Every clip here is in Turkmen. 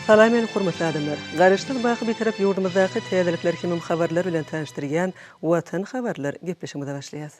Salam meni hormatly adamlar! Garaşsyz baky Bitarap ýurdumyzdaky täzelikler hemem habarlar bilen tanyşdyrýan Watan habarlar gepleşigimize başlaýas.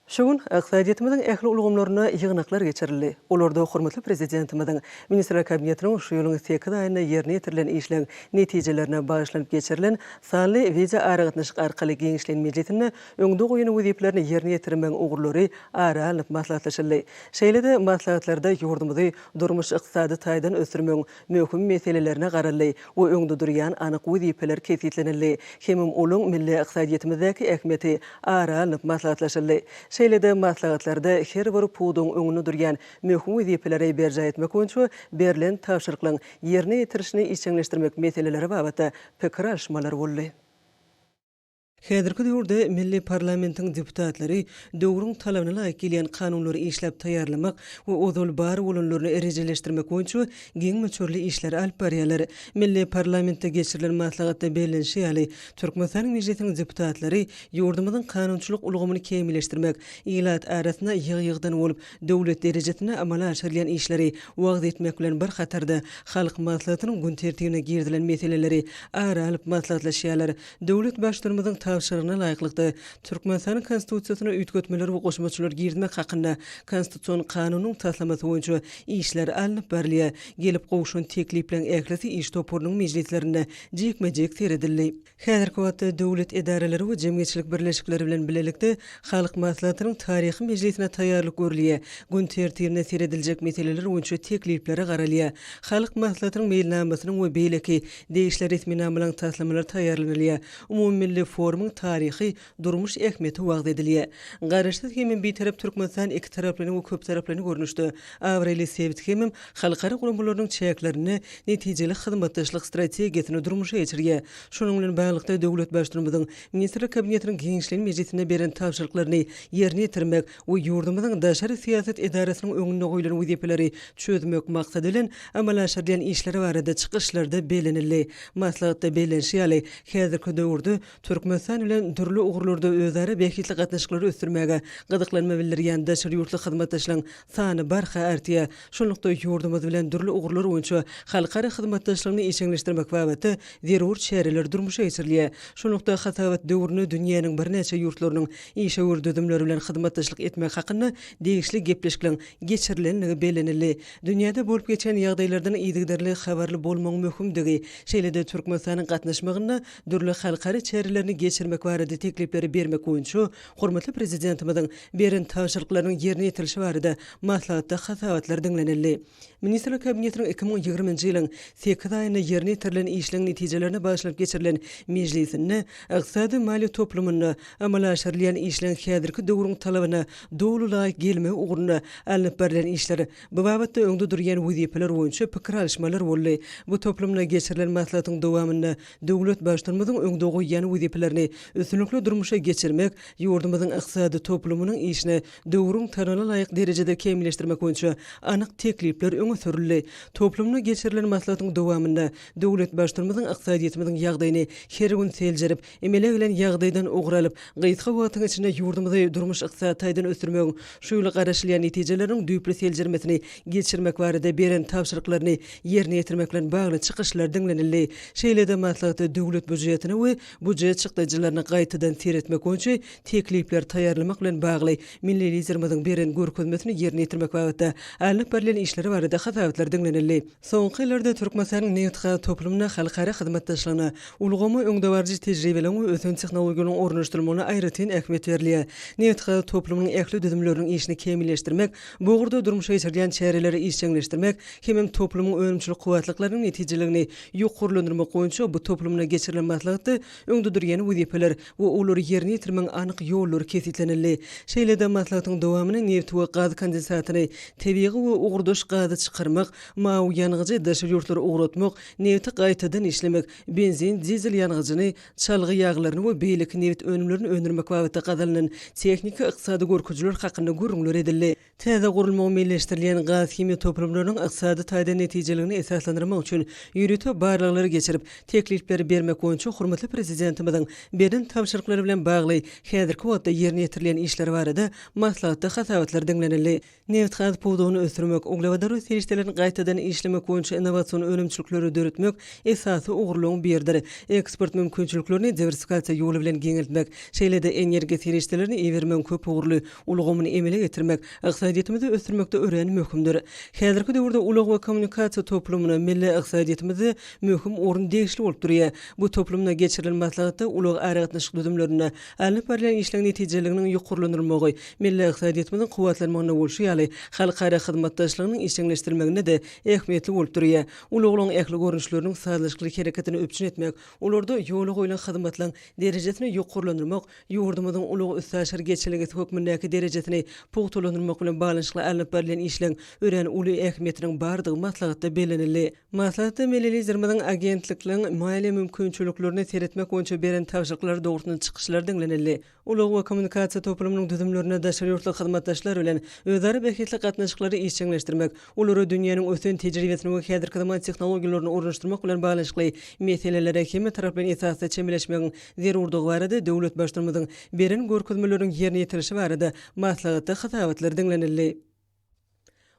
Şu gün ykdysadyýetimiziň ähli ulgamlarynda ýygnaklar geçirildi. Olarda hormatly Prezidentimiziň Ministrler Kabinetiniň şu ýylyň sekiz aýynda ýerine ýetirilen işleň netijelerine bagyşlanyp geçirilen sanly wideoaragatnaşyk arkaly giňişleýin mejlisinde öňde goýan wezipelerini ýerine ýetirmegiň ugurlary ara alnyp maslahatlaşyldy. Şeýle-de maslahatlarda ýurdumyzy durmuş-ykdysady taýdan ösdürmegiň möhüm meselelerine garaldy we öňde durýan anyk wezipeler kesgitlenildi hemem olaň milli ykdysadyýetimizdäki ähmiýeti ara alnyp maslahatlaşyldy. Şeýle-de maslahatlarda her bir pudagyň öňünde durýan möhüm wezipeleri berjaý etmek boýunça berlen tabşyryklaryň ýerine ýetirilişini işjeňleşdirmek meseleleri babatda pikir alyşmalar boldy. Häzirki döwürde milli parlamentiň deputatlary döwrüň talabyna laýyk gelýän kanunlary işläp taýýarlamak we ozal bar bolanlaryny rejeleşdirmek boýunça giň möçberli işleri alyp barýarlar. Milli parlamentde geçirilen maslahatda bellenişi ýaly, Türkmenistanyň Mejlisiniň deputatlary ýurdumyzyň kanunçylyk ulgamyny kämilleşdirmek, ilat arasynda ýygy-ýygydan bolup döwlet derejesinde amala aşyrylýan işleri wagyz etmek bilen bir hatarda, Halk Maslahatynyň gün tertibine girizilen meseleleri ara alyp maslahatlaşýarlar. Döwlet Baştutanymyzyň tabşyrygyna laýyklykda, Türkmenistanyň Konstitusiýasyna üýtgetmeler we goşmaçalar girizmek hakynda Konstitusion kanunyň taslamasy boýunça işler alnyp barylýar. Gelip gowşan teklipleriň ählisi iş toparynyň mejlislerinde jikme-jik seredildi. Häzirki wagtda döwlet edaralary we jemgyýetçilik birleşikleri bilen bilelikde Halk Maslahatynyň taryhy mejlisine taýýarlyk görülýär, gün tertibine serediljek meseleler boýunça tekliplere garalýar, Halk Maslahatynyň meýilnamasynyň we beýleki degişli resminamalaryň taslamalary taýýarlanylýar, umumymilli forumyň taryhy, durmuş ähmiýeti wagyz edilýär. Garaşsyz hemem Bitarap Türkmenistan ikitaraplaýyn we köptaraplaýyn görnüşde abraýly sebit hemem halkara guramalarynyň çäklerinde netijeli hyzmatdaşlyk strategiýasyny durmuşa geçirýär. Şunuň bilen baglylykda, döwlet Baştutanymyzyň Ministrler Kabinetiniň giňişleýin mejlisinde beren tabşyryklaryny ýerine ýetirmek we ýurdumyzyň daşary syýasat edarasynyň öňünde goýlan wezipeleri çözmek maksady bilen amala aşyrylýan işler barada çykyşlarda bellenildi. Maslahatda bellenişi ýaly, häzirki döwürde Türkmenistan bilen dürli ugurlarda özara bähbitli gatnaşyklary ösdürmäge gyzyklanma bildirýän daşary ýurtly hyzmatdaşlaryň sany barha artýar. Şunlukda, ýurdumyz bilen dürli ugurlar boýunça halkara hyzmatdaşlygyny işjeňleşdirmek babatda zerur çäreler durmuşa geçirilýär. Şunlukda, hasabat döwründe dünýäniň birnäçe ýurtlarynyň işewür düzümleri bilen hyzmatdaşlyk etmek hakynda degişli gepleşikleriň geçirilendigi bellenildi. Dünýäde bolup geçýän ýagdaýlardan yzygiderli habarly bolmagyň möhümdigi, şeýle-de Türkmenistanyň gatnaşmagynda dürli halkara çärelerini geçirmek barada teklipleri bermek boýunça hormatly Prezidentimiziň beren tabşyryklarynyň ýerine ýetirilişi barada maslahatda hasabatlar diňlenildi. Ministrler Kabinetiniň 2020-nji ýylyň sekiz aýynda ýerine ýetirilen işleň netijelerine bagyşlanyp geçirilen mejlisinde ykdysady-maliýe toplumynda amala aşyrylýan işleň häzirki döwrüň talabyna doly laýyk gelmegi ugrunda alnyp barylýan işler, bu babatda öňde durýan wezipeler boýunça pikir alyşmalar boldy. Bu toplumda geçirilen maslahatyň dowamynda döwlet Baştutanymyzyň öňde goýýan wezipelerini üstünlikli durmuşa geçirmek, ýurdumyzyň ykdysady toplumynyň işini döwrüň talabyna laýyk derejede kämilleşdirmek boýunça anyk teklipler öňe sürüldi. Toplumda geçirilen maslahatyň dowamynda döwlet Baştutanymyzyň ykdysadyýetimiziň ýagdaýyny her gün seljerip, emele gelen ýagdaýdan ugur alyp, gysga wagtyň içinde ýurdumyzy durmuş-ykdysady taýdan ösdürmegiň şu ýyl garaşylýan netijeleriniň düýpli seljermesini geçirmek barada beren tabşyryklaryny ýerine ýetirmek bilen bagly çykyşlar diňlenildi. Şeýle-de maslahatda döwlet býujetine we býujet çykdajylaryna gaýtadan seretmek boýunça teklipler taýýarlamak bilen bagly milli Liderimiziň beren görkezmesini ýerine ýetirmek babatda alnyp barylýan işler barada hasabatlar diňlenildi. Soňky ýyllarda Türkmenistanyň nebitgaz toplumynda halkara hyzmatdaşlygyna, ulgama öňdebaryjy tejribeleriň we ösen tehnologiýalaryň ornaşdyrylmagyna aýratyn ähmiýet berilýär. Nebitgaz toplumynyň ähli düzümleriniň işini kämilleşdirmek, bu ugurda durmuşa geçirilýän çäreleri işjeňleşdirmek hemem toplumyň önümçilik kuwwatlyklarynyň netijeligini ýokarlandyrmak boýunça bu toplumda geçirilen maslahatda öňde durýan wezipeler we olary ýerine ýetirmegiň anyk ýollary kesgitlenildi. Şeýle-de maslahatyň dowamynda nebti we gaz kondensatyny, tebigy we ugurdaş gazy çykarmak, mawy ýangyjy daşary ýurtlara ugratmak, nebti gaýtadan işlemek, benzin, dizel ýangyjyny, çalgy ýaglaryny we beýleki nebit önümlerini öndürmek babatda gazanylan tehniki-ykdysady görkezijiler hakynda gürrüňler edildi. Täze gurulmagy meýilleşdirilýän gaz-himiýa toplumlarynyň ykdysady taýdan netijeligini esaslandyrmak üçin ýörite barlaglary geçirip, teklipleri bermek boýunça hormatly Prezidentimiziň beren tabşyryklary bilen bagly häzirki wagtda ýerine ýetirilýän işler barada maslahatda hasabatlar diňlenildi. Nebitgaz pudagyny ösdürmek, uglewodorod serişdelerini gaýtadan işlemek boýunça innowasion önümçilikleri döretmek esasy ugurlaryň biridir. Eksport mümkinçiliklerini diwersifikasiýa ýoly bilen giňeltmek, şeýle-de energiýa serişdelerini ibermegiň köpugurly ulgamyny emele getirmek ykdysadyýetimizi ösdürmekde örän möhümdir. Häzirki döwürde ulag we kommunikasiýa toplumyna milli ykdysadyýetimizde möhüm orun degişli bolup durýar. Bu toplumda geçirilen maslahatda ulag-aragatnaşyk düzümlerinde alnyp barylýan işleň netijeliliginiň ýokarlandyrylmagy, milli ykdysadyýetimiziň kuwwatlanmagynda bolşy ýaly, halkara hyzmatdaşlygynyň işjeňleşdirilmeginde-de ähmiýetli bolup durýar. Ulaglaryň ähli görnüşleriniň sazlaşykly hereketini üpjün etmek, olarda ýola goýlan hyzmatlaryň derejesini ýokarlandyrmak ýurdumyzyň ulag-üstaşyr geçelgesi hökmündäki derejesini pugtalandyrmak bilen baglanyşykly alnyp barylýan işleň örän uly ähmiýetiniň bardygy maslahatda bellenildi. Maslahatda milli Liderimiziň agentlikligiň maliýe mümkinçiliklerine seretmek boýunça beren tabşyryklary dogrusynda çykyşlar diňlenildi. Ulag we kommunikasiýa toplumynyň düzümlerinde daşary ýurtly hyzmatdaşlar bilen özara bähbitli gatnaşyklary işjeňleşdirmek, olara dünýäniň ösen tejribesini we häzirki zaman tehnologiýalaryny ornaşdyrmak bilen baglanyşykly meselelere hemmetaraplaýyn esasda çemeleşmegiň zerurdygy barada döwlet Baştutanymyzyň beren görkezmeleriniň ýerine ýetirilişi barada maslahatda hasabatlar diňlenildi.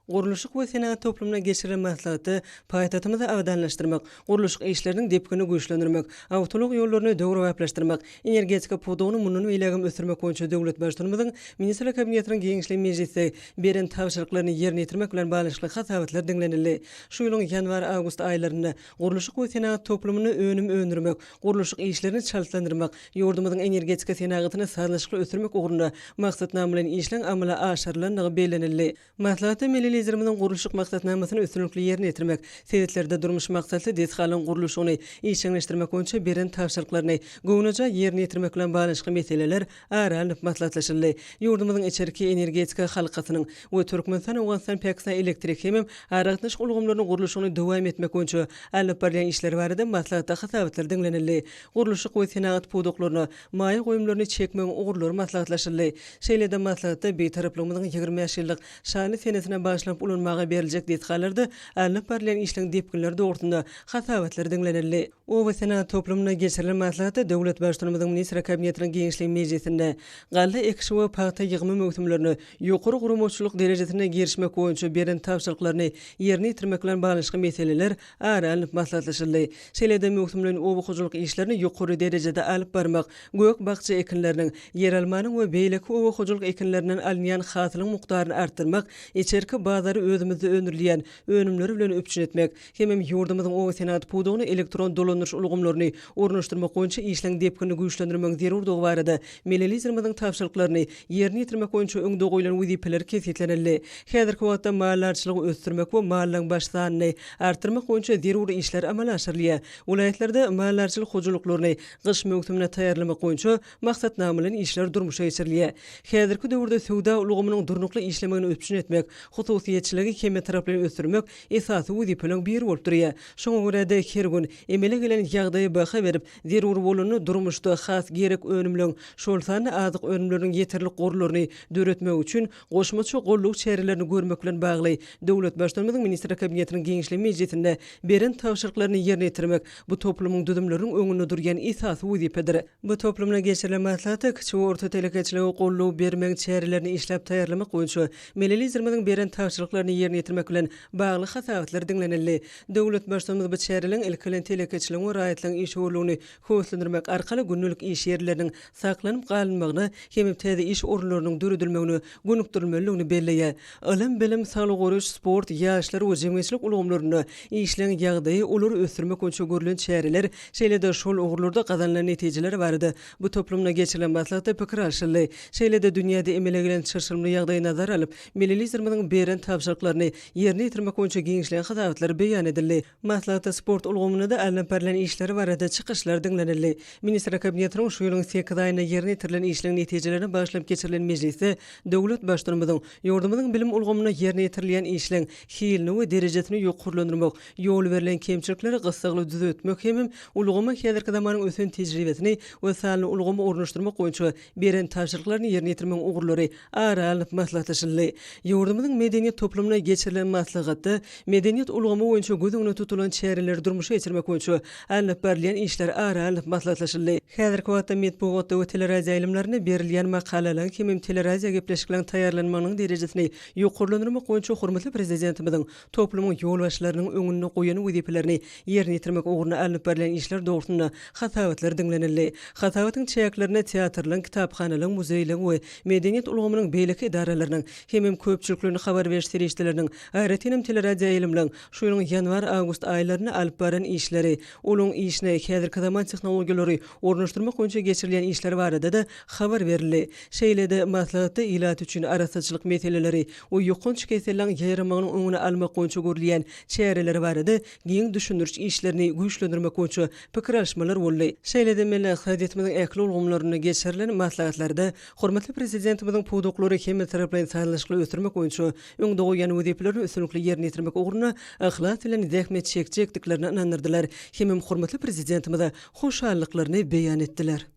Gurluşyk we senagat toplumynda geçirilen maslahatda paýtagtymyzy abadanlaşdyrmak, gurluşyk işleriniň depgini güýçlendirmek, awtoulag ýollaryny döwrebaplaşdyrmak, energetika pudagyny mundan beýlägem ösdürmek boýunça döwlet Baştutanymyzyň Ministrler Kabinetiniň giňişleýin mejlisde beren tabşyryklaryny ýerine ýetirmek bilen baglanyşykly hasabatlar diňlenildi. Şu ýylyň ýanwar-awgust aýlarynda gurluşyk we senagat toplumynda önüm öndürmek, gurluşyk işlerini çaltlandyrmak, ýurdumyzyň energetika senagatyny sazlaşykly ösdürmek ugrunda maksatnamalaýyn işleň amala aşyrylandygy bellenildi. Maslahatda milli Liderimiziň gurluşyk maksatnamasyny üstünlikli ýerine ýetirmek, sebitlerde durmuş maksatly desgalaryň gurluşygyny işjeňleşdirmek boýunça beren tabşyryklaryny göwnejaý ýerine ýetirmek bilen baglanyşykly meseleler ara alnyp maslahatlaşyldy. Ýurdumyzyň içerki energetika halkasynyň we Türkmenistan-Owganystan-Pakistan elektrik hemem aragatnaşyk ulgamlarynyň gurluşygyny dowam etmek boýunça alnyp barylýan işler barada maslahatda hasabatlar diňlenildi. Gurluşyk we senagat pudaklaryna maýa goýumlaryny çekmegiň ugurlary maslahatlaşyldy. Şeýle-de maslahatda Bitaraplygymyzyň 25 ýyllyk şanly senesine bagyşlanyp ulanmaga beriljek desgalarda alnyp barylýan işleň depginleri dogrusynda hasabatlar diňlenildi. Oba senagat toplumynda geçirilen maslahatda döwlet Baştutanymyzyň Ministrler Kabinetiniň giňişleýin mejlisinde galla ekişi we pagta ýygymy möwsümlerine ýokary guramaçylyk derejesinde girişmek boýunça beren tabşyryklaryny ýerine ýetirmek bilen baglanyşykly meseleler ara alnyp maslahatlaşyldy. Şeýle-de möwsümleýin oba hojalyk işlerini ýokary derejede alyp barmak, gök-bakja ekinleriniň, ýeralmanyň we beýleki oba hojalyk ekinlerinden alynýan hasylyň mukdaryny artdyrmak, içerki bazary özümizde öndürilýän önümleri bilen üpjün etmek hemem ýurdumyzyň obasenagat pudagyna elektron dolandyryş ulgamlaryny ornaşdyrmak boýunça işleň depginini güýçlendirmegiň zerurdygy barada Milli Liderimiziň tabşyryklaryny ýerine ýetirmek boýunça öňde goýlan wezipeler kesgitlenildi. Häzirki wagtda maldarçylygy ösdürmek we mallaryň baş sanyny artdyrmak boýunça zerur işler amala aşyrylýar. Welaýatlarda maldarçylyk hojalyklaryny gyş möwsümine taýýarlamak boýunça maksatnamalaýyn işler durmuşa geçirilýär. Häzirki döwürde söwda ulgamynyň durnukly işlemegini üpjün etmek, hususyýetçiligi hemmetaraplaýyn ösdürmek esasy wezipeleriň biri bolup durýar. Şoňa görä-de, her gün emele gelen ýagdaýa baha berip, zerur bolanda durmuşda has gerek önümleň, şol sanda azyk önümleriniň ýeterlik gorlaryny döretmek üçin goşmaça goldaw çärelerini görmek bilen bagly döwlet Baştutanymyzyň Ministrler Kabinetiniň giňişleýin mejlisinde beren tabşyryklaryny ýerine ýetirmek bu toplumyň düzümleriniň öňünde durýan esasy wezipedir. Bu toplumda geçirilen maslahatda kiçi we orta telekeçilige goldaw bermegiň çärelerini işläp taýýarlamak boýunça Milli Liderimiziň beren tabşyryklaryny ýerine ýetirmek bilen bagly hasabatlar diňlenildi. Döwlet Baştutanymyz bu çäreleriň ilki bilen telekeçiligiň we raýatlaryň işewürligini höweslendirmek arkaly gündelik iş ýerleriniň saklanyp galynmagyna hem täze iş orunlarynyň döredilmegine gönükdirilmelidigini belleýär. Ylym-bilim, saglygy goraýyş, sport, ýaşlar we jemgyýetçilik ulgamlarynda işleň ýagdaýy, olary ösdürmek boýunça görlen çäreler, şeýle-de şol ugurlarda gazanylan netijeler barada bu toplumda geçirilen maslahatda pikir alşyldy. Şeýle-de dünýäde emele gelen çylşyrymly ýagdaýy nazara alyp, Milli Liderimiziň beren tabşyryklaryny ýerine ýetirmek boýunça giňişleýin hasabatlar beýan edildi. Maslahatda sport ulgamynda-da alnyp barlan işler barada çykyşlar diňlenildi. Ministrler Kabinetiniň şu ýylyň sekiz aýynda ýerine ýetirilen işleň netijelerine bagyşlanyp geçirilen mejlisde döwlet Baştutanymyzyň ýurdumyzyň bilim ulgamynda ýerine ýetirilýän işleň hilini we derejesini ýokarlandyrmak, ýol berlen kemçilikleri gyssagly düzetmek hemem ulgama häzirki zamanyň ösen tejribesini we sanly ulgamy ornaşdyrmak boýunça beren tabşyryklaryny ýerine ýetirmegiň ugurlary ara alnyp maslahatlaşyldy. Ýurdumyzyň medeniýet. medeniýet toplumynda geçirilen maslahatda medeniýet ulgamy boýunça göz öňünde tutulan çäreleri durmuşa geçirmek boýunça alnyp barylýan işler ara alnyp maslahatlaşyldy. Häzirki wagtda metbugatda we teleradioýaýlymlarynda berilýän makalalaryň hemem teleradiogepleşikleriň taýýarlanmagynyň derejesini ýokarlandyrmak boýunça hormatly Prezidentimiziň toplumyň ýolbaşçylarynyň öňünde goýan wezipelerini ýerine ýetirmek ugrunda alnyp barylýan işler dogrusynda hasabatlar diňlenildi. Hasabatyň çäklerinde teatrlaryň, kitaphanalaryň, muzeýleriň we medeniýet ulgamynyň beýleki edaralarynyň hemem köpçülikleýin habar beriş serişdeleriniň, aýratynam teleradioýaýlymlaryň şu ýylyň ýanwar-awgust aýlarynda alyp baran işleri, olaryň işine häzirki zaman tehnologiýalary ornaşdyrmak boýunça geçirilýän işler barada-da habar berildi. Şeýle-de maslahatda ilat üçin arassaçylyk meseleleri we ýokanç keselleriň ýaýramagynyň öňüni almak boýunça görülýän çäreler barada giň düşündiriş işlerini güýçlendirmek boýunça pikir alyşmalar boldy. Şeýle-de milli ykdysadyýetimiziň ähli ulgamlarynda geçirilen maslahatlarda hormatly Prezidentimiziň pudaklary hemmetaraplaýyn sazlaşykly ösdürmek boýunça öňde goýýan wezipelerini üstünlikli ýerine ýetirmek ugrunda yhlas bilen zähmet çekjekdiklerine ynandyrdylar hemem hormatly Prezidentimize hoşallyklaryny beýan etdiler.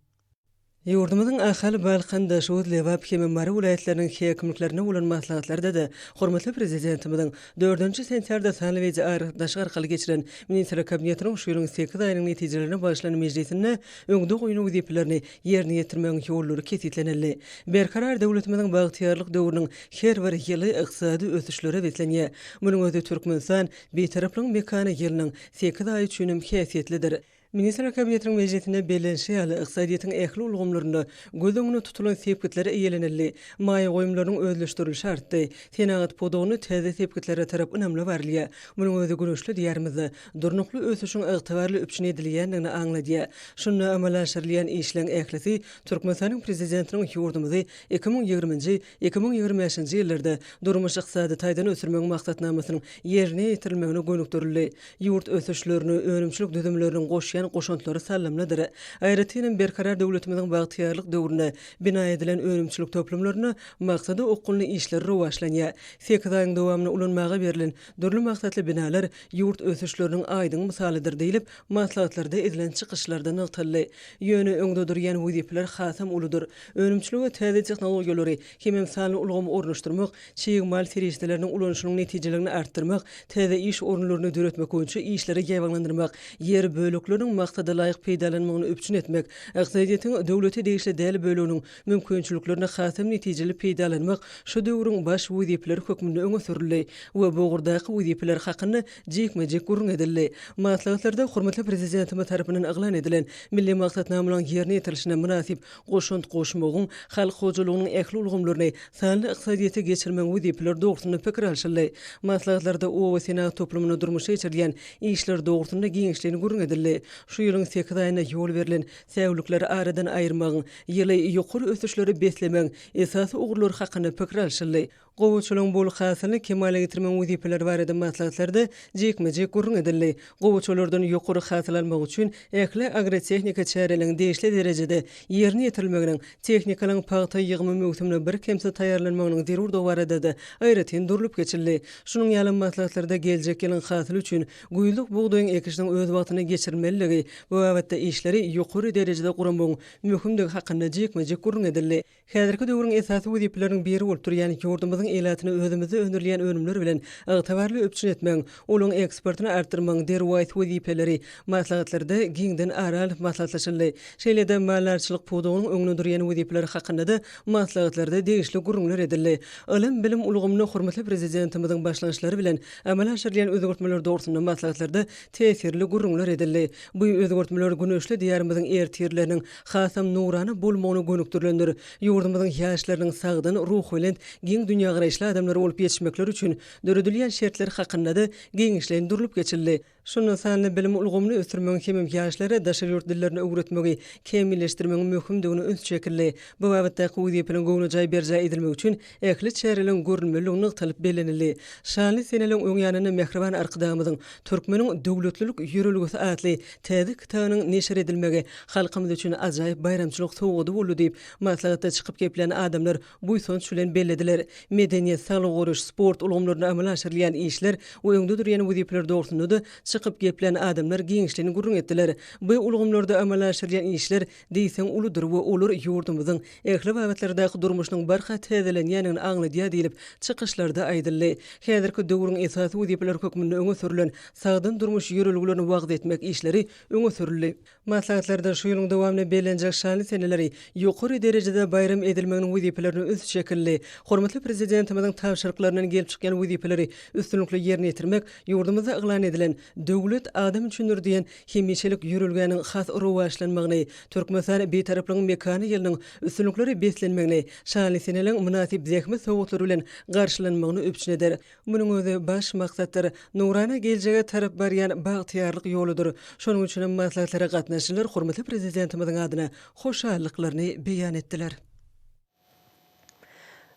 Ýurdumyzyň Ahal, Balkan, Daşoguz, Lebap hem Mary welaýatlarynyň häkimliklerinde bolan maslahatlarda-da hormatly Prezidentimiziň dördünji sentýabrda sanly wideoaragatnaşyk arkaly geçiren Ministrler Kabinetiniň şu ýylyň sekiz aýynyň netijelerine bagyşlanan mejlisinde öňde goýlan wezipelerini ýerine ýetirmegiň ýollary kesgitlenildi. Berkarar döwletimiziň bagtyýarlyk döwrüniň her bir ýyly ykdysady ösüşlere beslenýär. Munuň özi Türkmenistan, Bitaraplygyň mekany ýylynyň sekiz aýy üçinem häsiýetlidir. Ministrler Kabinetiniň mejlisinde bellenişi ýaly, ykdysadyýetiň ähli ulgamlarynda göz öňünde tutulan sepgitler eýelenildi, maýa goýumlarynyň özleşdirilişi artdy, senagat pudagynda täze sepgitlere tarap ynamly barylýar. Munuň özi güneşli Diýarymyzda durnukly ösüşiň ygtybarly üpjün edilýändigini aňladýar. Şunda amala aşyrylýan işleň ählisi Türkmenistanyň Prezidentiniň ýurdumyzy 2020-nji, 2025-nji ýyllarda durmuş-ykdysady taýdan ösdürmegiň maksatnamasynyň ýerine ýetirilmegine gönükdirildi. Ýurt ösüşlerine önümçilik düzümleriniň goşýan goşantlary saldamlydyr. Aýratynam, Berkarar döwletimiziň bagtyýarlyk döwründe bina edilen önümçilik toplumlarynda maksada okgunly işler rowaçlanýar. Sekiz aýyň dowamynda ulanmaga berlen dürli maksatly binalar ýurt ösüşleriniň aýdyň mysalydyr diýlip, maslahatlarda edilen çykyşlarda nygtaldy. Ýöne öňde durýan wezipeler hasam uludyr. Önümçilige täze tehnologiýalary hemem sanly ulgamy ornaşdyrmak, çig mal serişdeleriniň ulanyşynyň netijeliligini artdyrmak, täze iş orunlaryny döretmek boýunça işleri ýaýbaňlandyrmak, ýer bölekleriniň maksadalaýyk peýdalanmagyny üpjün etmek, ykdysadyýetiň döwlete degişli däl böleginiň mümkinçiliklerini hasam netijeli peýdalanmak şu döwrüň baş wezipeleri hökmünde öňe sürüldi we bu ugurdaky wezipeler hakynda jikme-jik gürrüň edildi. Maslahatlarda hormatly Prezidentimiz tarapyndan yglan edilen Milli maksatnamalaryň ýerine ýetirilişine mynasyp goşant goşmagyň, halk hojalygynyň ähli ulgamlaryny sanly ykdysadyýete geçirmegiň wezipeleri dogrusynda pikir alşyldy. Maslahatlarda oba senagat toplumynda durmuşa geçirilýän işler dogrusynda giňişleýin gürrüň edildi. Şu ýylyň sekiz aýynda ýol berlen säwlikleri aradan aýyrmagyň, ýyly ýokary ösüşlere beslemegiň esasy ugurlary hakynda pikir alşyldy. Gowaçalaryň bol hasylyny kemala getirmegiň wezipeleri barada maslahatlarda jikme-jik gürrüň edildi. Gowaçalardan ýokary hasyl almak üçin ähli agrotehniki çäreleriň degişli derejede ýerine ýetirilmeginiň, tehnikalaryň pagta ýygymy möwsümine birkemsiz taýýarlanmagynyň zerurdygy barada-da aýratyn durlup geçildi. Şunuň ýaly maslahatlarda geljek ýylyň hasyly üçin güýzlük bugdaýyň ekişiniň öz wagtynda geçirilmelidigi, bu babatda işleri ýokary derejede guramagyň möhümdigi hakynda jikme-jik gürrüň edildi. Häzirki döwrüň esasy wezipeleriniň biri bolup durýan ýurdumyzyň ilatyny özümizde öndürilýän önümler bilen ygtybarly üpjün etmegiň, olaryň eksportyny artdyrmagyň derwaýys wezipeleri maslahatlarda giňden ara alnyp maslahatlaşyldy. Şeýle-de maldarçylyk pudagynyň öňünde durýan wezipeler hakynda-da maslahatlarda degişli gürrüňler edildi. Ylym-bilim ulgamynda hormatly Prezidentimiziň başlangyçlary bilen amala aşyrylýan özgertmeler dogrusynda maslahatlarda täsirli gürrüňler edildi. Bu özgertmeler güneşli Diýarymyzyň ertirleriniň hasam nurana bolmagyna gönükdirilendir. Ýurdumyzyň ýaşlarynyň sagdyn, ruhubelent, giň dünýägaraýyşly adamlar bolup ýetişmekleri üçin döredilýän şertler hakynda-da giňişleýin durlup geçildi. Şunda sanly bilim ulgamyny ösdürmegiň hemem ýaşlara daşary ýurt dillerini öwretmegi kämilleşdirmegiň möhümdigine üns çekildi. Bu babatdaky wezipeleriň göwnejaý berjaý edilmegi üçin ähli çäreleriň görülmelidigi nygtalyp bellenildi. Şanly seneleriň öň ýanynda mähriban Arkadagymyzyň Türkmeniň döwletlilik ýörelgesi atly täze kitabynyň neşir edilmegi halkymyz üçin ajaýyp baýramçylyk sowgady boldy diýip, maslahatda çykyp geplän adamlar buýsanç bilen bellediler. Medeniýet, saglygy goraýyş, sport ulgamlarynda amala aşyrylýan işler we öňde durýan wezipeler dogrusynda-da çykyp geplän adamlar giňişleýin gürrüň etdiler. Bu ulgamlarda amala aşyrylýan işler diýseň uludyr we olar ýurdumyzyň ähli babatlardaky durmuşynyň barha täzelenýändigini aňladýar diýlip, çykyşlarda aýdyldy. Häzirki döwrüň esasy wezipeleri hökmünde öňe sürlen sagdyn durmuş ýörelgelerini wagyz etmek işleri öňe sürüldi. Maslahatlarda şu ýylyň dowamynda bellenjek şanly seneleri ýokary derejede baýram edilmeginiň wezipelerine üns çekildi. Hormatly Prezidentimiziň tabşyryklaryndan gelip çykýan wezipeleri üstünlikli ýerine ýetirmek ýurdumyzda yglan edilen Döwlet adam üçindir diýen hemişelik ýörelgäniň has rowaçlanmagyny, Türkmenistan Bitaraplygyň mekany ýylynyň üstünliklere beslenmegini, şanly seneleriň mynasyp zähmet sowgatlary bilen garşylanmagyny üpjün eder. Munuň özi baş maksatdyr, nurana geljege tarap barýan bagtyýarlyk ýoludyr. Şonuň üçin hem maslahatlara gatnaşyjylar hormatly Prezidentimiziň adyna hoşallyklaryny beýan etdiler.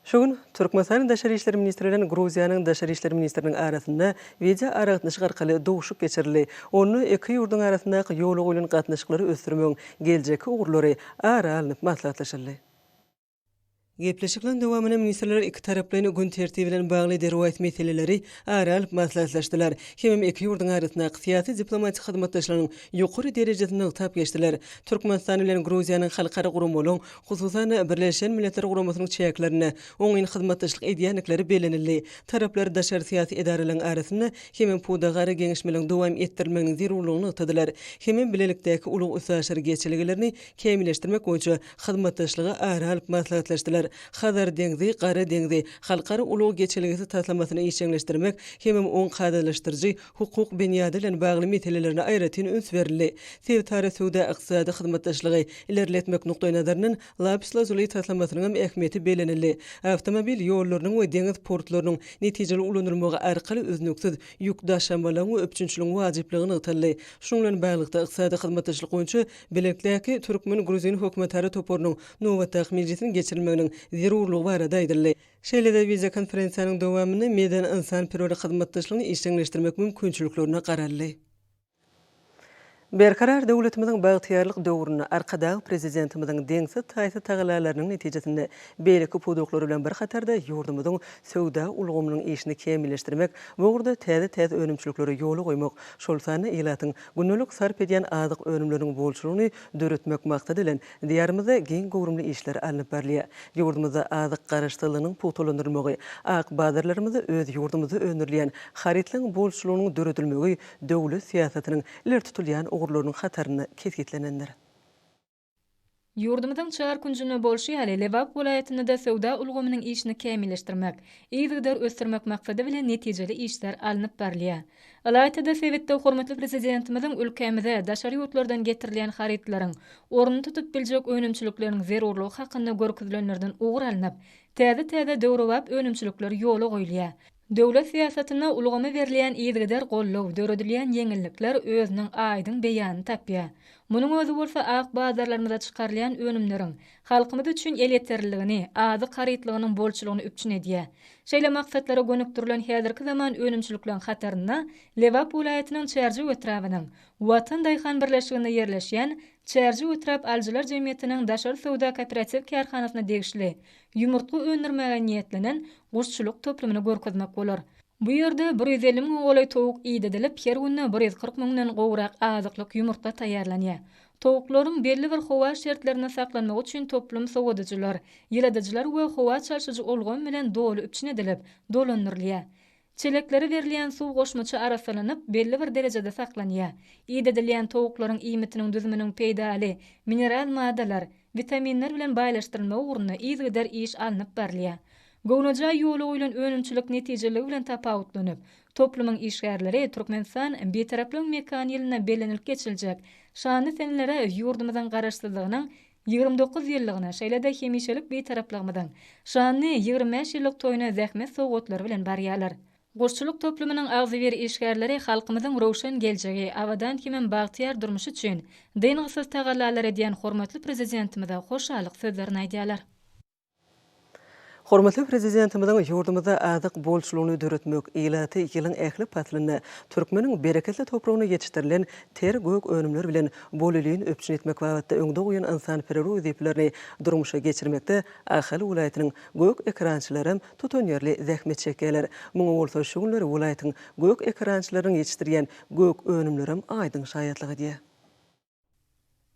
Şu gün Türkmenistanyň Daşary işler ministri bilen Gruziýanyň Daşary işler ministriniň arasynda wideoaragatnaşyk arkaly duşuşyk geçirildi. Onda iki ýurduň arasyndaky ýola goýlan gatnaşyklary ösdürmegiň geljekki ugurlary ara alnyp maslahatlaşyldy. Gepleşikleriň dowamynda ministrler ikitaraplaýyn gün tertibi bilen bagly derwaýys meseleleri ara alyp maslahatlaşdylar. Hemem iki ýurduň arasyndaky syýasy-diplomatik hyzmatdaşlygyň ýokary derejesini nygtap geçdiler. Türkmenistan bilen Gruziýanyň halkara guramalaryň, hususan-da, Birleşen Milletler Guramasynyň çäklerinde oňyn hyzmatdaşlyk edýändikleri bellenildi. Taraplar daşary syýasy edaralaryň arasynda hemem pudagara geňeşmeleriň dowam etdirilmeginiň zerurlygyny nygtadylar. Hemem bilelikdäki ulag-üstaşyr geçelgelerini kämilleşdirmek boýunça hyzmatdaşlygy ara alyp maslahatlaşdylar. Hazar deňzi, Gara deňzi halkara ulag geçelgesi taslamasyny işjeňleşdirmek hemem oň kadalaşdyryjy hukuk binýady bilen bagly meselelerine aýratyn üns berildi. Sebitara söwda-ykdysady hyzmatdaşlygy ilerletmek nukdaýnazaryndan Lapis Lazuli taslamasynyň hem ähmiýeti bellenildi. Awtomobil ýollarynyň we deňiz portlarynyň netijeli ulanylmagy arkaly üznüksiz ýük daşamalaryň we üpjünçiligiň wajyplygy nygtaldy. Şunuň bilen baglylykda, ykdysady hyzmatdaşlyk boýunça Bilelikdäki türkmen-gruzin hökümetara toparynyň nobatdaky mejlisiniň geçirilmeginiň zerurlygy barada aýdyldy. Şeýle-de wideokonferensiýanyň dowamynda medeni-ynsanperwer hyzmatdaşlygyny işjeňleşdirmek mümkinçiliklerine garaldy. Berkarar döwletimiziň bagtyýarlyk döwründe Arkadag Prezidentimiziň deňsiz-taýsyz tagallalarynyň netijesinde beýleki pudaklar bilen bir hatarda ýurdumyzyň söwda ulgamynyň işini kämilleşdirmek, bu ugurda täze-täze önümçilikleri ýola goýmak, şol sanda ilatyň Gündelik sarp edýän azyk önümleriniň bolçulygyny döretmek maksady bilen, Diýarymyzda giň göwrümli işler alnyp barylýar. Ýurdumyzda azyk garaşsyzlygynyň pugtalandyrylmagy, ak bazarlarymyzda öz ýurdumyzda öndürilýän harytlaryň bolçulygynyň döredilmegi döwlet syýasatynyň ileri tutulýan ugurlarynyň hatarynda kesgitlenendir. Ýurdumyzyň çar künjünde bolşy ýaly, Lebap welaýatynda-da söwda ulgamynyň işini kämilleşdirmek, yzygider ösdürmek maksady bilen netijeli işler alnyp barylýar. Ylaýta-da sebitde hormatly Prezidentimiziň ülkämize daşary ýurtlardan getirilýän harytlaryň ornuny tutup biljek önümçilikleriň zerurlygy hakynda görkezilenlerden ugur alnyp, täze-täze döwrebap önümçilikler ýola goýulýar. Döwlet syýasatynda ulgama berilýän yzygider goldaw, döredilýän ýeňillikler özüniň aýdyň beýanyny tapýar. Munuň özi bolsa ak bazarlarymyza çykarylýan önümleriň halkymyz üçin elýeterliligini, azyk harytlygynyň bolçulygyny üpjün edýär. Şeýle maksatlara gönükdirilen häzirki zaman önümçilikleriň hatarynda Lebap welaýatynyň Çärjew etrabynyň Watan daýhan birleşiginde ýerleşýän Çärjew etrap alyjylar jemgyýetiniň daşary söwda kooperatiw kärhanasyna degişli ýumurtga öndürmäge niýetlenen guşçulyk toplumyny görkezmek bolar. Bu ýerde 150 müňe golaý towuk idedilip, her günde 140 müňden gowrak azyklyk ýumurtga taýýarlanýar. Towuklaryň belli bir howa şertlerinde saklanmagy üçin toplum sowadyjylar, ýyladyjylar we howa çalşyjy ulgam bilen doly üpjün edilip, dolandyrylýar. Çeleklere berilýän suw goşmaça arassalanyp, belli bir derejede saklanýar. Idedilýän towuklaryň iýmitiniň düzüminiň peýdaly mineral maddalar, witaminler bilen baýlaşdyrylmagy ugrunda yzygider iş alnyp barylýar. Göwnejaý ýola goýlan önümçilik netijeliligi bilen tapawutlanyp, toplumyň işgärleri Türkmenistan Bitaraplygyň mekany ýylynda bellenilip geçiljek şanly senelere ýurdumyzyň Garaşsyzlygynyň 29 ýyllygyna, şeýle-de hemişelik Bitaraplygymyzyň şanly 25 ýyllyk toýuna zähmet sowgatlary bilen barýarlar. Guşçulyk toplumynyň agzybir işgärleri halkymyzyň röwşen geljegi, abadan hemem bagtyýar durmuşy üçin dyngysyz tagallalar edýän hormatly Prezidentimize hoşallyk sözlerini aýdýarlar. Hormatly Prezidentimiziň ýurdumyzda azyk bolçulygyny döretmek, ilaty ýylyň ähli paslynda türkmeniň bereketli topragynda ýetişdirilen ter gök önümler bilen bolelin üpjün etmek babatda öňde goýan ynsanperwer wezipelerini durmuşa geçirmekde Ahal welaýatynyň gök ekerançylaram tutanýerli zähmet çekýärler. Muňa bolsa şu günler welaýatyň gök ekerançylarynyň ýetişdirýän gök önümlerem aýdyň şaýatlyk edýär.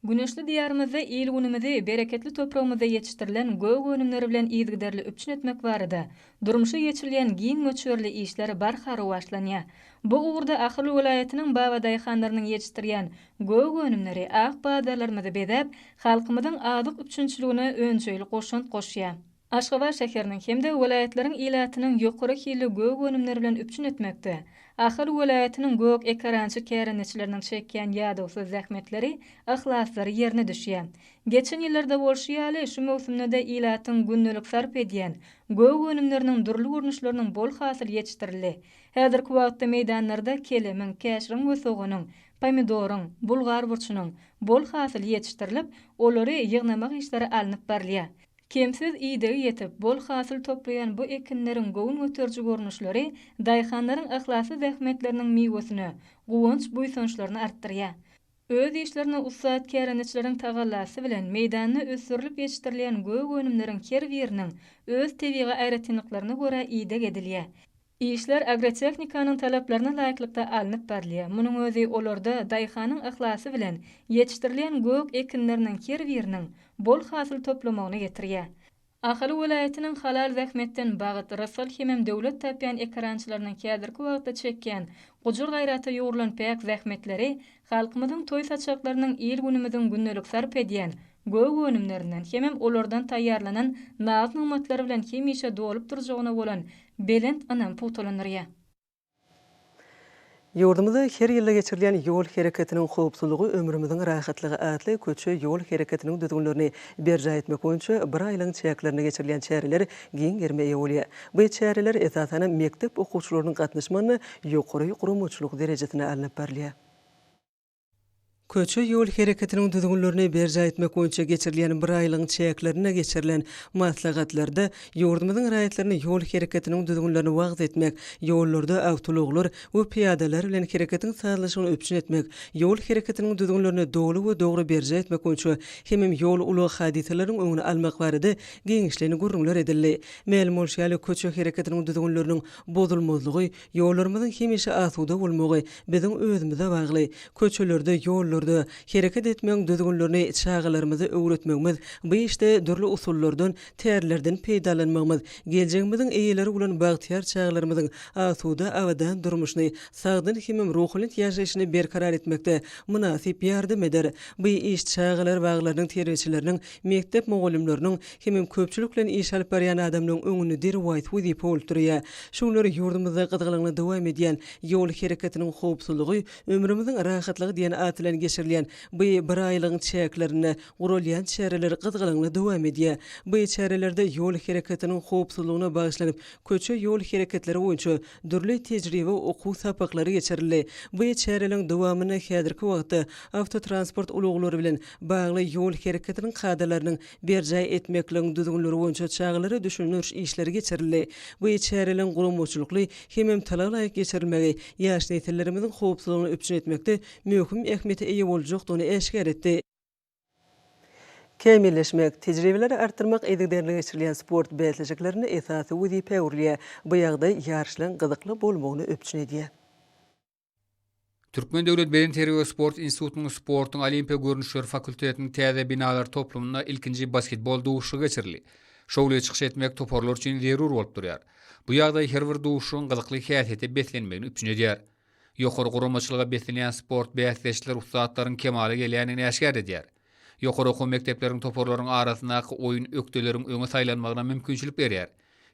Güneşli Diýarymyzda il-günümizi bereketli topragymyzda ýetişdirilen gök önümleri bilen yzygiderli üpjün etmek barada durmuşa geçirilýän giň möçberli işler barha rowaçlanýar. Bu ugurda Ahal welaýatynyň babadaýhanlarynyň ýetişdirýän gök önümleri ak bazarlarymyzy bezäp, halkymyzyň azyk üpjünçiligine önjeýli goşant goşýar. Aşgabat şäheriniň hem-de welaýatlaryň ilatynyň ýokary hilli gök önümler bilen üpjün etmekde Ahal welaýatynyň gök ekerançy kärendeçileriniň çekýän ýadawsyz zähmetleri, yhlaslary ýerine düşýär. Geçen ýyllarda bolşy ýaly, şu möwsümde-de ilatyň gündelik sarp edýän gök önümleriniň dürli görnüşleriniň bol hasyly ýetişdirildi. Häzirki wagtda meýdanlarda kelemiň, käşiriň we soganyň, pomidoryň, bulgar burçunyň bol hasyly ýetişdirilip, olary ýygnamak işleri alnyp barylýar. Kemsiz idegi ýetip, bol hasyl toplaýan bu ekinleriň göwün göteriji görnüşleri daýhanlaryň yhlasly zähmetleriniň miwesine guwanç-buýsançlaryny artdyrýar. Öz işlerine ussat kärendeçileriň tagallasy bilen meýdanda ösdürilip ýetişdirilýän gök önümleriň her biriniň öz tebigy aýratynlyklaryna görä ideg edilýär. Işler agrotehnikanyň talaplaryna laýyklykda alnyp barylýar. Munuň özi olarda daýhanyň yhlasy bilen ýetişdirilýän gök ekinleriniň her biriniň bol hasyl toplamagyna getirýär. Ahal welaýatynyň halal zähmetden bagt, rysgal hemem döwlet tapýan ekerançylarynyň häzirki wagtda çekýän gujur-gaýrata ýugrulan päk zähmetleri halkymyzyň toý saçaklarynyň il-günümiziň gündelik sarp edýän gök önümlerinden hemem olardan taýýarlanan naz-nygmatlary bilen hemişe dolup durjagyna bolan belent ynam pugtalandyrýar. Ýurdumyzda her ýylda geçirilýän Ýol hereketiniň howpsuzlygy ömrümiziň rahatlygy atly köçe ýol hereketiniň düzgünlerini berjaý etmek boýunça bir aýlygyň çäklerinde geçirilýän çäreler giň gerime eýe bolýar. Bu çäreler, esasanam, mekdep okuwçylarynyň gatnaşmagynda ýokary guramaçylyk derejesinde alnyp barylýar. Köçe-ýol hereketiniň düzgünlerini berjaý etmek boýunça geçirilýän biraýlygyň çäklerinde geçirilen maslahatlarda ýurdumyzyň raýatlaryna ýol hereketiniň düzgünlerini wagyz etmek, ýollarda awtoulaglar we pyýadalar bilen hereketiň sazlaşygyny üpjün etmek, ýol hereketiniň düzgünlerini doly we dogry berjaý etmek boýunça hemem ýol-ulag hadysalarynyň öňüni almak barada giňişleýin gürrüňler edildi. Mälim bolşy ýaly, köçe hereketiniň düzgünleriniň bozulmazlygy Ýollarymyzyň hemişe asuda bolmagy biziň özümize bagly. Köçelerde, ýollarda hereket etmegiň düzgünlerini çagalarymyza öwretmegimiz, bu işde dürli usullardan, tärlerden peýdalanmagymyz geljegimiziň eýeleri bolan bagtyýar çagalarymyzyň asuda, abadan durmuşyny, sagdyn hemem ruhubelent ýaşaýşyny berkarar etmekde mynasyp ýardam eder. Bu iş çagalar baglarynyň terbiýeçileriniň, mekdep mugallymlarynyň hemem köpçülik bilen iş alyp barýan adamlaryň öňünde derwaýys wezipe bolup durýar. Şu günler ýurdumyzda gyzgalaňly dowam edýän Ýol hereketiniň howpsuzlygy, ömrümiziň rahatlygy diýen at bilen geçirilýän bu biraýlygyň çäklerinde guralýan çäreler gyzgalaňly dowam edýär. Bu çärelerde ýol hereketiniň howpsuzlygyna bagyşlanyp köçe-ýol hereketleri boýunça dürli tejribe okuw sapaklary geçirildi. Bu çäreleriň dowamynda häzirki wagtda awtotransport ulaglary bilen bagly ýol hereketiniň kadalarynyň berjaý etmekligiň düzgünleri boýunça çagalara düşündiriş işleri geçirildi. Bu çäreleriň guramaçylykly hemem talaba laýyk geçirilmegi ýaş nesillerimiziň howpsuzlygyny üpjün etmekde möhüm ähmiýete eýe boljakdygyny äşgär etdi. Kämilleşmek, tejribeleri artdyrmak yzygiderli geçirilýän sport bäsleşiklerinde esasy wezipä öwrülýär. Bu ýagdaý ýaryşlaryň gyzykly bolmagyny üpjün edýär. Türkmen döwlet bedenterbiýe we sport institutynyň sportuň olimpiýa görnüşleri fakultetiniň täze binalar toplumynda ilkinji basketbol duşuşygy geçirildi. Şowly çykyş etmek toparlar üçin zerur bolup durýar. Bu ýagdaý her bir duşuşygyň gyzykly häsiýete beslenmegini üpjün edýär. Ýokary guramaçylyga beslenýän sport bäsdeşler ussatlaryň kemala gelýändigini äşgär edýär. Ýokary okuw mekdepleriň toparlaryň arasyndaky oýun ökdeleriň öňe saýlanmagyna mümkinçilik berýär.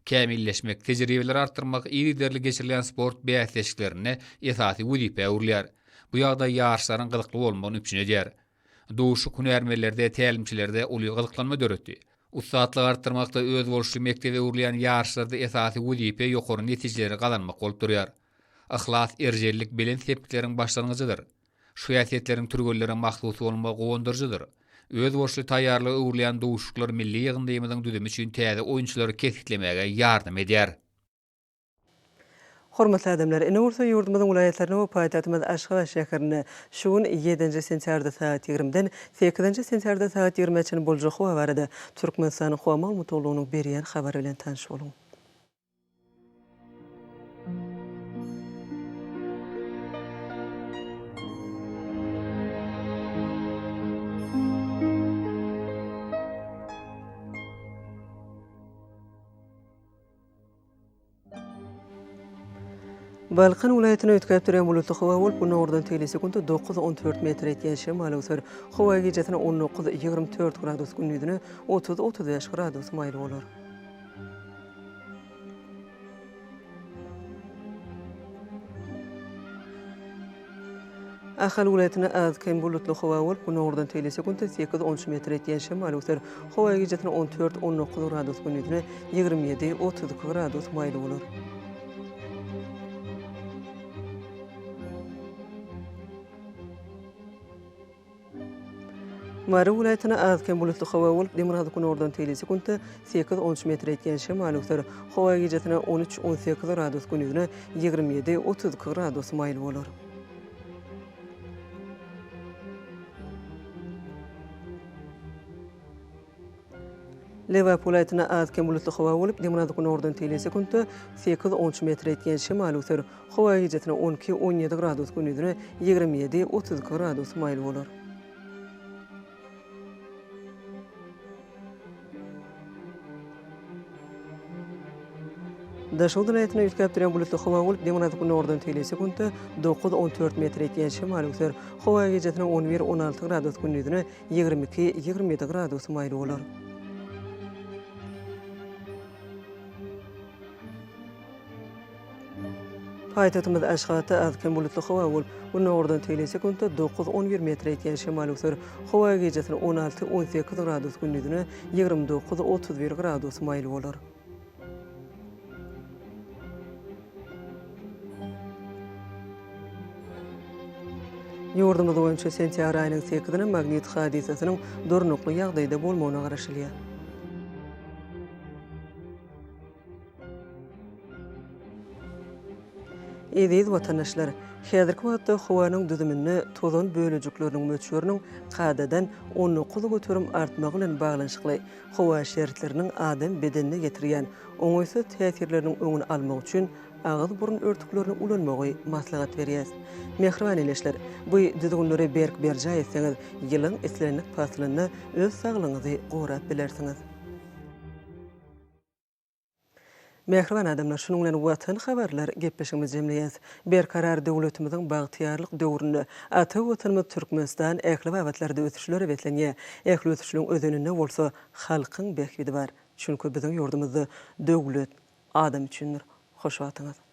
Kämilleşmek, tejribeleri artdyrmak yzygiderli geçirilýän sport bäsleşiklerinde esasy wezipä öwrülýär. Bu ýagdaý ýaryşlaryň gyzykly bolmagyny üpjün edýär. Duşuşyk hünärmenlerde, tälimçilerde uly gyzyklanma döretdi. Ussatlygy artdyrmakda özboluşly mekdebe öwrülýän ýaryşlarda esasy wezipe ýokary netijeleri gazanmak bolup durýar. Yhlas, erjellik belent sepgitleriň başlangyjydyr. Şu häsiýetleriň türgenlere mahsus bolmagy guwandyryjydyr. Özboluşly taýýarlyga öwrülýän duşuşyklar milli ýygyndymyzyň düzümi üçin täze oýunçylary kesgitlemäge ýardam edýär. Hormatly adamlar, indi bolsa ýurdumyzyň welaýatlarynda we paýtagtymyz Aşgabat şäherinde şu gün ýedinji sentýabrda sagat ýigrimiden sekizinji sentýabrda sagat ýigrimä çenli boljak howa barada Türkmenistanyň Howa maglumat gullugynyň berýän habary bilen tanyş boluň. Balkan welaýatynda üýtgäp durýan bulutly howa bolup, günordan tegelek sekuntda 9-14 metr etýän şemal öwser. Howa gijesine 19-24 gradus, gündizine 30-35 gradus maýyl bolar. Ahal welaýatynda az-kem bulutly howa bolup, günordan teýle sekuntda sekiz-on üç metr etýän şemal öwser. Howa gijesine 14, 19 gradus, gündizine 27, 32 gradus maýyl bolar. Mary welaýatynda az-kem bulutly howa bolup, demirgazyk-günordan teýle sekuntda sekiz-on üç metr etýän şemal öwser. Howa gijesine 13, 18 gradus, gündizine 27, 32 gradus maýyl bolar. Lebap welaýatynda az-kem bulutly howa bolup, demirgazyk-günordan teýle sekuntda sekiz-on üç metr etýän şemal öwser. Howa gijesine 12, 17 gradus, gündizine 27, 32 gradus maýyl bolar. Daşoguz welaýatynda üýtgäp durýan bulutly howa bolup, demirgazyk-günordan teýle sekuntda 9-14 metr etýän şemal öwser. Howa gijesine 11, 16 gradus, gündizine 22, 27 gradus maýyl bolar. Paýtagtymyz Aşgabatda az-kem bulutly howa bolup, günordan teýle sekuntda dokuz-on bir metre ýetýän şemal öwser. Howa gijesine 16, 18 gradus, gündizine 29, 31 gradus maýyl bolar. Ýurdumyz boýunça sentýabr aýynyň sekizine magnit hadysasynyň durnukly ýagdaýda bolmagyna garaşylýar. Eziz watandaşlar! Häzirki wagtda howanyň düzüminde tozan bölejikleriniň möçberiniň kadadan 19% artmagy bilen baglanyşykly howa şertleriniň adam bedenine ýetirýän oňaýsyz täsirleriniň öňüni almak üçin agyz-burun örtüklerini ulanmagy maslahat berýäs. Mähriban ildeşler! Bu düzgünleri berk berjaý etseňiz, ýylyň islendik paslynda öz saglygyňyzy gorap bilersiňiz. Mähriban adamlar, şunuň bilen Watan habarlar gepleşigimizi jemleýäs. Berkarar döwletimiziň bagtyýarlyk döwründe ata Watanymyz Türkmenistan ähli babatlarda ösüşlere beslenýär. Ähli ösüşleň özeninde bolsa halkyň bähbidi bar. Çünki biziň ýurdumyzda döwlet adam üçindir. Hoş wagtyňyz!